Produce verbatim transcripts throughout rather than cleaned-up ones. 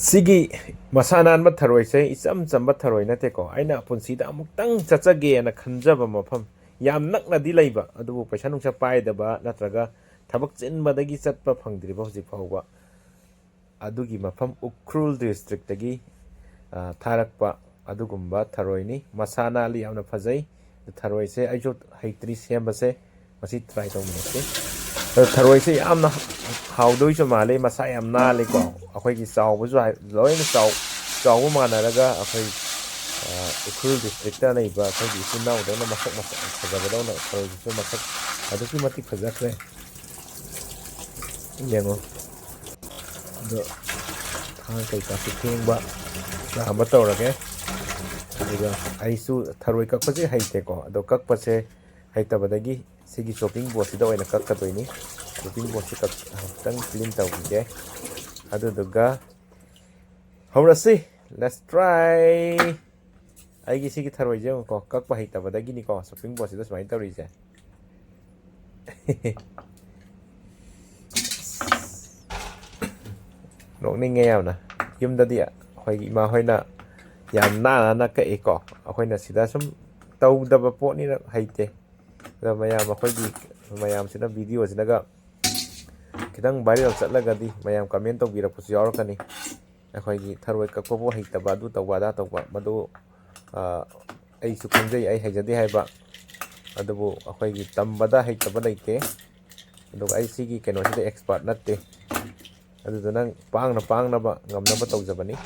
ꯁꯤꯒꯤ ꯃꯁꯥ ꯅꯥꯟꯕ ꯊꯔꯣꯏꯁꯦ ꯏꯆꯝ ꯆꯝꯕ ꯊꯔꯣꯏ ꯅꯠꯇꯦꯀꯣ꯫ ꯑꯩꯅ ꯄꯨꯟꯁꯤꯗ ꯑꯃꯨꯛꯇꯪ ꯆꯠꯆꯒꯦꯅ ꯈꯟꯖꯕ ꯃꯐꯝ, ꯌꯥꯝ ꯅꯛꯅꯗꯤ ꯂꯩꯕ, ꯑꯗꯨꯕꯨ ꯄꯩꯁꯥ ꯅꯨꯡꯁꯥ ꯄꯥꯏꯗꯕ ꯅꯠꯇ꯭ꯔꯒ ꯊꯕꯛ ꯆꯤꯟꯕꯗꯒꯤ ꯆꯠꯄ ꯐꯪꯗ꯭ꯔꯤꯕ ꯍꯧꯖꯤꯛ ꯐꯥꯎꯕ, ꯑꯗꯨꯒꯤ ꯃꯐꯝ ꯎꯈ꯭ꯔꯨꯜ ꯗꯤꯁꯇ꯭ꯔꯤꯛꯇꯒꯤ, ꯑ, ꯊꯥꯔꯛꯄ ꯑꯗꯨꯒꯨꯝꯕ ꯊꯔꯣꯏꯅꯤ꯫ ꯃꯁꯥ ꯅꯥꯜꯂꯤ, ꯌꯥꯝꯅ ꯐꯖꯩ꯫ ꯊꯔꯣꯏꯁꯦ ꯑꯩꯁꯨ ꯍꯩꯇ꯭ꯔꯤ ꯁꯦꯝꯕꯁꯦ, ꯃꯁꯤ ꯇ꯭ꯔꯥꯏ ꯇꯧꯃꯤꯟꯅꯁꯤ꯫ ꯑꯗꯣ ꯊꯔꯣꯏꯁꯦ ꯌꯥꯝꯅ ꯍꯥꯎꯗꯣꯏꯁꯨ ꯃꯥꯜꯂꯤ, ꯃꯁꯥ ꯌꯥꯝ ꯅꯥꯜꯂꯤꯀꯣ꯫ ꯑꯩꯈꯣꯏꯒꯤ ꯆꯥꯎꯕꯁꯨ ꯍꯥꯏ-, ꯂꯣꯏꯅ ꯆꯥꯎ-, ꯆꯥꯎꯕ ꯃꯥꯟꯅꯔꯒ ꯑꯩꯈꯣꯏ, ꯑ, ꯎꯈ꯭ꯔꯨꯜ ꯗꯤꯁꯇ꯭ꯔꯤꯛꯇ ꯂꯩꯕ ꯑꯩꯈꯣꯏꯒꯤ ꯏꯆꯤꯟ ꯏꯅꯥꯎꯗꯧꯅ ꯃꯁꯛ ꯃꯁꯛ ꯐꯖꯕꯗꯧꯅ ꯊꯔꯣꯏꯁꯤꯁꯨ ꯃꯁꯛ ꯑꯗꯨꯛꯀꯤ ꯃꯇꯤꯛ ꯐꯖꯈ꯭ꯔꯦ꯫ ꯌꯦꯡꯉꯣ꯫ ꯑꯗꯣ ꯊꯥꯡ ꯀꯩꯀꯥꯁꯨ ꯐꯦꯡꯕ ꯆꯥꯝꯕ ꯇꯧꯔꯒꯦ꯫ ꯑꯗꯨꯒ ꯑꯩꯁꯨ ꯊꯔꯣꯏ ꯀꯛꯄꯁꯦ ꯍꯩꯇꯦꯀꯣ꯫ ꯑꯗꯣ ꯀꯛꯄꯁꯦ ꯍꯩꯇꯕꯗꯒꯤ ꯁꯤꯒꯤ ꯆꯣꯞꯄꯤꯡ ꯕꯣꯔꯗꯁꯤꯗ ꯑꯣꯏꯅ ꯀꯛꯀꯗꯣꯏꯅꯤ꯫ ꯆꯣꯞꯄꯤꯡ ꯕꯣꯔꯗꯁꯤ ꯀꯛ-, ꯈꯤꯇꯪ ꯀ꯭ꯂꯤꯟ ꯇꯧꯈꯤꯒꯦ꯫ ꯑꯗꯨꯗꯨꯒ ꯍꯧꯔꯁꯤ꯫ Let's try꯫ ꯑꯩꯒꯤ ꯁꯤꯒꯤ ꯊꯔꯣꯏꯁꯦ ꯌꯦꯡꯉꯨꯀꯣ, ꯀꯛꯄ ꯍꯩꯇꯕꯗꯒꯤꯅꯤꯀꯣ ꯆꯣꯞꯄꯤꯡ ꯕꯣꯔꯗꯁꯤꯗ ꯁꯨꯃꯥꯏꯅ ꯇꯧꯔꯤꯁꯦ꯫ ꯅꯣꯛꯅꯤꯡꯉꯦ ꯌꯥꯝꯅ꯫ ꯌꯨꯝꯗꯗꯤ ꯑꯩꯈꯣꯏꯒꯤ ꯏꯃꯥ ꯍꯣꯏꯅ ꯌꯥꯝ ꯅꯥꯟꯅ ꯀꯛꯏꯀꯣ, ꯑꯩꯈꯣꯏꯅ ꯁꯤꯗ ꯁꯨꯝ ꯇꯧꯗꯕ ꯄꯣꯠꯅꯤꯅ ꯍꯩꯇꯦ꯫ ꯑꯗꯣ ꯃꯌꯥꯝ ꯑꯩꯈꯣꯏꯒꯤ, ꯃꯌꯥꯝꯁꯤꯅ ꯚꯤꯗꯤꯑꯣꯁꯤꯅꯒ ꯈꯤꯇꯪ ꯚꯥꯏꯔꯦꯜ ꯆꯠꯂꯒꯗꯤ ꯃꯌꯥꯝ ꯀꯃꯦꯟ ꯇꯧꯕꯤꯔꯛꯄꯁꯨ ꯌꯥꯎꯔꯛꯀꯅꯤ꯫ ꯑꯩꯈꯣꯏꯒꯤ ꯊꯔꯣꯏ ꯀꯛꯄꯕꯨ ꯍꯩꯇꯕ, ꯑꯗꯨ ꯇꯧꯕ ꯑꯗꯥ ꯇꯧꯕ, ꯃꯗꯨ, ꯑ, ꯑꯩꯁꯨ ꯈꯪꯖꯩ, ꯑꯩ ꯍꯩꯖꯗꯦ ꯍꯥꯏꯕ꯫ ꯑꯗꯨꯕꯨ ꯑꯩꯈꯣꯏꯒꯤ ꯇꯝꯕꯗ ꯍꯩꯇꯕ ꯂꯩꯇꯦ꯫ ꯑꯗꯨꯒ ꯑꯩ ꯁꯤꯒꯤ ꯀꯩꯅꯣꯁꯤꯗ ꯑꯦꯛꯁꯄꯥꯔꯠ ꯅꯠꯇꯦ꯫ ꯑꯗꯨꯗꯨꯅ ꯄꯥꯡꯅ ꯄꯥꯡꯅꯕ ꯉꯝꯅꯕ ꯇꯧꯖꯕꯅꯤ꯫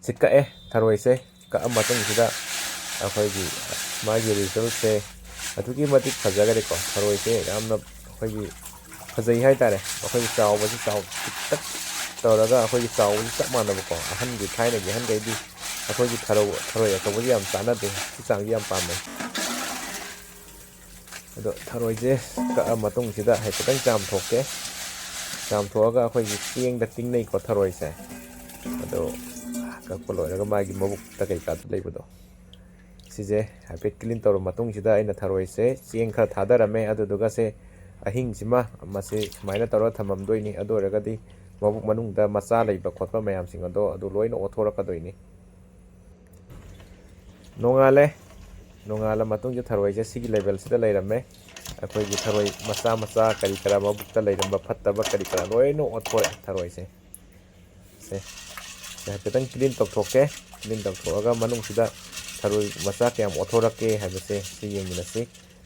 ꯁꯤ ꯀꯛꯑꯦ ꯊꯔꯣꯏꯁꯦ꯫ ꯀꯛꯑ ꯃꯇꯨꯡꯁꯤꯗ ꯑꯩꯈꯣꯏꯒꯤ ꯃꯥꯒꯤ ꯔꯤꯖꯜꯁꯦ ꯑꯗꯨꯛꯀꯤ ꯃꯇꯤꯛ ꯐꯖꯈꯔꯦꯀꯣ꯫ ꯊꯔꯣꯏꯁꯦ ꯌꯥꯝꯅ ꯑꯩꯈꯣꯏꯒꯤ ꯐꯖꯩ ꯍꯥꯏꯇꯥꯔꯦ꯫ ꯑꯩꯈꯣꯏꯒꯤ ꯆꯥꯎꯕꯁꯤ ꯆꯥꯎ ꯄꯤꯛꯇꯛ ꯇꯧꯔꯒ ꯑꯩꯈꯣꯏꯒꯤ ꯆꯥꯎꯕꯁꯤ ꯆꯞ ꯃꯥꯟꯅꯕꯀꯣ꯫ ꯑꯍꯟꯒꯤ, ꯊꯥꯏꯅꯒꯤ ꯑꯍꯟꯈꯩꯗꯤ ꯑꯩꯈꯣꯏꯒꯤ ꯊꯔꯧ-, ꯊꯔꯣꯏ ꯑꯆꯧꯕꯁꯤ ꯌꯥꯝ ꯆꯥꯟꯅꯗꯦ꯫ ꯁꯤ ꯆꯥꯡꯁꯤ ꯌꯥꯝ ꯄꯥꯝꯅꯩ꯫ ꯑꯗꯣ ꯊꯔꯣꯏꯁꯦ ꯀꯛꯑ ꯃꯇꯨꯡꯁꯤꯗ ꯍꯥꯏꯐꯦꯠꯇꯪ ꯆꯥꯝꯊꯣꯛꯀꯦ꯫ ꯆꯥꯝꯊꯣꯛꯑꯒ ꯑꯩꯈꯣꯏꯒꯤ ꯆꯦꯡꯗ ꯇꯤꯡꯅꯩꯀꯣ ꯊꯔꯣꯏꯁꯦ꯫ ꯑꯗꯣ ꯀꯛꯄ ꯂꯣꯏꯔꯒ ꯃꯥꯒꯤ ꯃꯕꯨꯛꯇ ꯀꯩꯀꯥꯗ ꯂꯩꯕꯗꯣ, ꯁꯤꯁꯦ ꯍꯥꯏꯐꯦꯠ ꯀ꯭ꯂꯤꯟ ꯇꯧꯔ ꯃꯇꯨꯡꯁꯤꯗ ꯑꯩꯅ ꯊꯔꯣꯏꯁꯦ ꯆꯦꯡ ꯈꯔ ꯊꯥꯗꯔꯝꯃꯦ꯫ ꯑꯗꯨꯗꯨꯒ ꯁꯦ ꯑꯍꯤꯡꯁꯤꯃ ꯃꯁꯤ ꯁꯨꯃꯥꯏꯅ ꯇꯧꯔꯒ ꯊꯝꯃꯝꯗꯣꯏꯅꯤ꯫ ꯑꯗꯨ ꯑꯣꯏꯔꯒꯗꯤ ꯃꯕꯨꯛ ꯃꯅꯨꯡꯗ ꯃꯆꯥ ꯂꯩꯕ ꯈꯣꯠꯄ ꯃꯌꯥꯝꯁꯤꯡ ꯑꯗꯣ ꯑꯗꯨ ꯂꯣꯏꯅ ꯑꯣꯠꯊꯣꯔꯛꯀꯗꯣꯏꯅꯤ꯫ ꯅꯣꯡꯉꯥꯜꯂꯦ꯫ ꯅꯣꯡꯉꯥꯜꯂ ꯃꯇꯨꯡꯗ ꯊꯔꯣꯏꯁꯦ ꯁꯤꯒꯤ ꯂꯦꯕꯦꯜꯁꯤꯗ ꯂꯩꯔꯝꯃꯦ꯫ ꯑꯩꯈꯣꯏꯒꯤ ꯊꯔꯣꯏ ꯃꯆꯥ ꯃꯆꯥ ꯀꯔꯤ ꯀꯔꯥ ꯃꯕꯨꯛꯇ ꯂꯩꯔꯝꯕ ꯐꯠꯇꯕ ꯀꯔꯤ ꯀꯔꯥ ꯂꯣꯏꯅ ꯑꯣꯠꯊꯣꯔꯛꯑꯦ ꯊꯔꯣꯏꯁꯦ꯫ ꯁꯦ꯫ ꯁꯦ ꯍꯥꯏꯐꯦꯠꯇꯪ ꯀ꯭ꯂꯤꯟ ꯇꯧꯊꯣꯛꯀꯦ꯫ ꯀ꯭ꯂꯤꯟ ꯇꯧꯊꯣꯛꯑꯒ ꯃꯅꯨꯡꯁꯤꯗ ꯊꯔꯣꯏ ꯃꯆꯥ ꯀꯌꯥꯝ ꯑꯣꯠꯊꯣꯔꯛꯀꯦ ꯍꯥꯏꯕꯁꯦ ꯁꯤ ꯌꯦꯡꯃꯤꯟꯅꯁꯤ꯫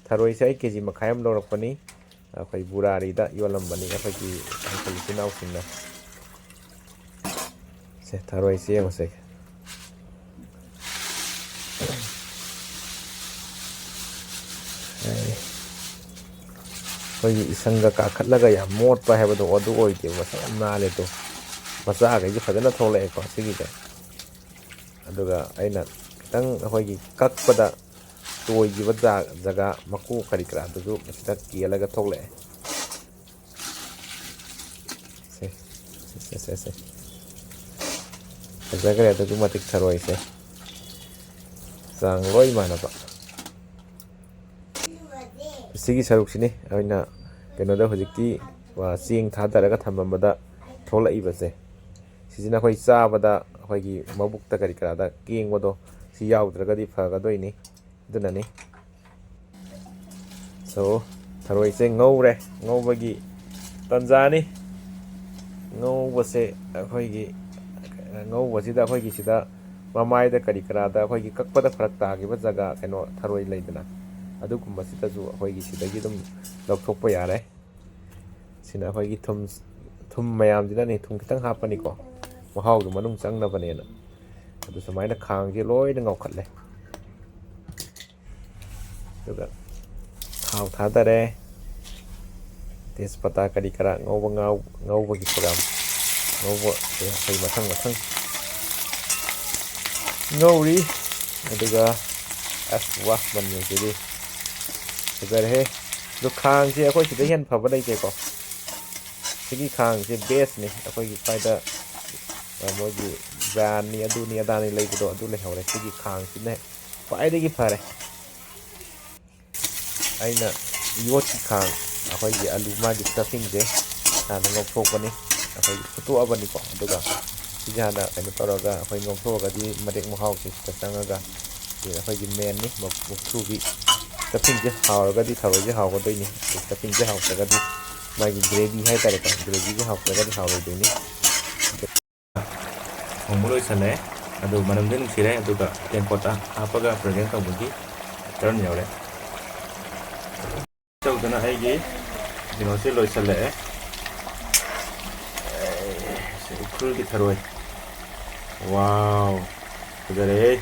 ꯊꯔꯣꯏꯁꯦ ꯑꯩ ꯀꯦ ꯖꯤ ꯃꯈꯥꯏ ꯑꯃ ꯂꯧꯔꯛꯄꯅꯤ꯫ ꯑꯩꯈꯣꯏ ꯕꯨꯔꯥꯔꯤꯗ ꯌꯣꯜꯂꯝꯕꯅꯤ ꯑꯩꯈꯣꯏꯒꯤ, ꯑꯩꯈꯣꯏ ꯏꯆꯤꯟ ꯏꯅꯥꯎꯁꯤꯡꯅ꯫ ꯁꯦ, ꯊꯔꯣꯏꯁꯦ ꯌꯦꯡꯉꯨꯁꯦ꯫ ꯑꯩꯈꯣꯏꯒꯤ ꯏꯁꯪꯒ ꯀꯥꯈꯠꯂꯒ ꯌꯥꯝ ꯃꯣꯠꯄ ꯍꯥꯏꯕꯗꯣ ꯑꯗꯨ ꯑꯣꯏꯗꯦꯕ, ꯃꯁꯛ ꯌꯥꯝ ꯅꯥꯜꯂꯦ꯫ ꯑꯗꯣ ꯃꯆꯥꯈꯩꯁꯨ ꯐꯖꯅ ꯊꯣꯛꯂꯛꯑꯦꯀꯣ ꯁꯤꯒꯤꯁꯦ꯫ ꯑꯗꯨꯒ ꯑꯩꯅ ꯈꯤꯇꯪ ꯑꯩꯈꯣꯏꯒꯤ ꯀꯛꯄꯗ ꯇꯣꯏꯈꯤꯕ ꯖꯥ-, ꯖꯒꯥ ꯃꯀꯨ ꯀꯔꯤ ꯀꯔꯥꯗꯨꯁꯨ ꯃꯁꯤꯗ ꯀꯦꯜꯂꯒ ꯊꯣꯛꯂꯛꯑꯦ꯫ ꯁꯦ, ꯁꯦ, ꯁꯦ, ꯁꯦ꯫ ꯐꯖꯈ꯭ꯔꯦ ꯑꯗꯨꯛꯀꯤ ꯃꯇꯤꯛ ꯊꯔꯣꯏꯁꯦ꯫ ꯆꯥꯡ ꯂꯣꯏ ꯃꯥꯟꯅꯕ꯫ ꯁꯤꯒꯤ ꯁꯔꯨꯛꯁꯤꯅꯤ ꯑꯩꯅ ꯀꯩꯅꯣꯗ ꯍꯧꯖꯤꯛꯀꯤ, ꯑ, ꯆꯦꯡ ꯊꯥꯗꯔꯒ ꯊꯝꯃꯝꯕꯗ ꯊꯣꯛꯂꯛꯏꯕꯁꯦ꯫ ꯁꯤꯁꯤꯅ ꯑꯩꯈꯣꯏ ꯆꯥꯕꯗ ꯑꯩꯈꯣꯏꯒꯤ ꯃꯕꯨꯛꯇ ꯀꯔꯤ ꯀꯔꯥꯗ ꯀꯦꯡꯕꯗꯣ ꯁꯤ ꯌꯥꯎꯗ꯭ꯔꯒꯗꯤ ꯐꯒꯗꯣꯏꯅꯤ꯫ ꯑꯗꯨꯅꯅꯤ꯫ So, ꯊꯔꯣꯏꯁꯦ ꯉꯧꯔꯦ꯫ ꯉꯧꯕꯒꯤ ꯇꯟꯖꯥꯅꯤ꯫ ꯉꯧꯕꯁꯦ ꯑꯩꯈꯣꯏꯒꯤ, ꯉꯧꯕꯁꯤꯗ ꯑꯩꯈꯣꯏꯒꯤ ꯁꯤꯗ ꯃꯃꯥꯏꯗ ꯀꯔꯤ ꯀꯔꯥꯗ ꯑꯩꯈꯣꯏꯒꯤ ꯀꯛꯄꯗ ꯐꯔꯛ ꯇꯥꯈꯤꯕ ꯖꯒꯥ, ꯀꯩꯅꯣ, ꯊꯔꯣꯏ ꯂꯩꯗꯅ, ꯑꯗꯨꯒꯨꯝꯕꯁꯤꯗꯁꯨ ꯑꯩꯈꯣꯏꯒꯤ ꯁꯤꯗꯒꯤ ꯑꯗꯨꯝ ꯂꯧꯊꯣꯛꯄ ꯌꯥꯔꯦ꯫ ꯁꯤꯅ ꯑꯩꯈꯣꯏꯒꯤ ꯊꯨꯝ, ꯊꯨꯝ ꯃꯌꯥꯝꯁꯤꯅꯅꯤ꯫ ꯊꯨꯝ ꯈꯤꯇꯪ ꯍꯥꯞꯄꯅꯤꯀꯣ, ꯃꯍꯥꯎꯗꯣ ꯃꯅꯨꯡ ꯆꯪꯅꯕꯅꯦꯅ꯫ ꯑꯗꯨ ꯁꯨꯃꯥꯏꯅ ꯈꯥꯡꯁꯦ ꯂꯣꯏꯅ ꯉꯧꯈꯠꯂꯦ꯫ ꯑꯗꯨꯒ ꯊꯥꯎ ꯊꯥꯗꯔꯦ꯫ ꯇꯦꯖꯄꯇꯥ ꯀꯔꯤ ꯀꯔꯥ ꯉꯧꯕ ꯉꯥꯎ-, ꯉꯧꯕꯒꯤ ꯄ꯭ꯔꯣꯒ꯭ꯔꯥꯝ꯫ ꯉꯧꯕ ꯑꯩꯈꯣꯏ ꯃꯊꯪ ꯃꯊꯪ ꯉꯧꯔꯤ꯫ ꯑꯗꯨꯒ ꯑꯁ, ꯋꯥ, ꯃꯅꯤꯄꯨꯔꯤ ꯐꯖꯔꯦꯍꯦ꯫ ꯑꯗꯣ ꯈꯥꯡꯁꯦ ꯑꯩꯈꯣꯏ ꯁꯤꯗ ꯍꯦꯟꯅ ꯐꯕ ꯂꯩꯇꯦꯀꯣ꯫ ꯁꯤꯒꯤ ꯈꯥꯡꯁꯦ ꯕꯦꯁꯅꯤ꯫ ꯑꯩꯈꯣꯏꯒꯤ ꯁ꯭ꯋꯥꯏꯗ, ꯑ, ꯃꯣꯏꯒꯤ ꯕ꯭ꯔꯥꯟꯅꯤ, ꯑꯗꯨꯅꯤ ꯑꯗꯥꯅꯤ ꯂꯩꯕꯗꯣ ꯑꯗꯨ ꯂꯩꯍꯧꯔꯦ꯫ ꯁꯤꯒꯤ ꯈꯥꯡꯁꯤꯅ ꯈ꯭ꯋꯥꯏꯗꯒꯤ ꯐꯔꯦ꯫ ꯑꯩꯅ ꯌꯣꯠꯀꯤ ꯈꯥꯡ, ꯑꯩꯈꯣꯏꯒꯤ ꯑꯂꯨ ꯃꯥꯒꯤ ꯁ꯭ꯇꯐꯤꯡꯁꯦ ꯍꯥꯟꯅ ꯉꯧꯊꯣꯛꯄꯅꯤ꯫ ꯑꯩꯈꯣꯏꯒꯤ ꯐꯨꯠꯇꯣꯛꯑꯕꯅꯤꯀꯣ꯫ ꯑꯗꯨꯒ ꯁꯤꯁꯦ ꯍꯥꯟꯅ ꯀꯩꯅꯣ ꯇꯧꯔꯒ ꯑꯩꯈꯣꯏ ꯉꯧꯊꯣꯛꯑꯒꯗꯤ ꯃꯔꯦꯛ ꯃꯍꯥꯎꯁꯦ ꯁꯤꯗ ꯆꯪꯉꯒ ꯁꯤ ꯑꯩꯈꯣꯏꯒꯤ ꯃꯦꯟꯅꯤ꯫ ꯃꯨꯛ- ꯃꯨꯛꯊ꯭ꯔꯨꯕꯤ ꯁ꯭ꯇꯐꯤꯡꯁꯦ ꯍꯥꯎꯔꯒꯗꯤ ꯊꯔꯣꯏꯁꯦ ꯍꯥꯎꯒꯗꯣꯏꯅꯤ꯫ ꯑꯗꯨ ꯁ꯭ꯇꯐꯤꯡꯁꯦ ꯍꯥꯎꯇ꯭ꯔꯒꯗꯤ ꯃꯥꯒꯤ ꯒ꯭ꯔꯦꯚꯤ ꯍꯥꯏꯇꯥꯔꯦꯀꯣ, ꯒ꯭ꯔꯦꯚꯤꯁꯦ ꯍꯥꯎꯇ꯭ꯔꯒꯗꯤ ꯍꯥꯎꯔꯣꯏꯗꯣꯏꯅꯤ꯫ ꯊꯣꯡꯕ ꯂꯣꯏꯁꯜꯂꯦ꯫ ꯑꯗꯨ ꯃꯅꯝꯗꯤ ꯅꯨꯡꯁꯤꯔꯦ꯫ ꯑꯗꯨꯒ ꯇꯦꯡꯀꯣꯠꯇ ꯍꯥꯞꯄꯒ ꯄ꯭ꯔꯖꯦꯟ ꯇꯧꯕꯒꯤ ꯇꯔꯟ ꯌꯧꯔꯦ꯫ ꯇꯧꯗꯅ ꯑꯩꯒꯤ ꯀꯩꯅꯣꯁꯦ ꯂꯣꯏꯁꯜꯂꯛꯑꯦ꯫ ꯑꯦ, ꯁꯤ ꯎꯈ꯭ꯔꯨꯜꯒꯤ ꯊꯔꯣꯏ꯫ ꯋꯥꯎ, ꯐꯖꯔꯦꯍꯦ꯫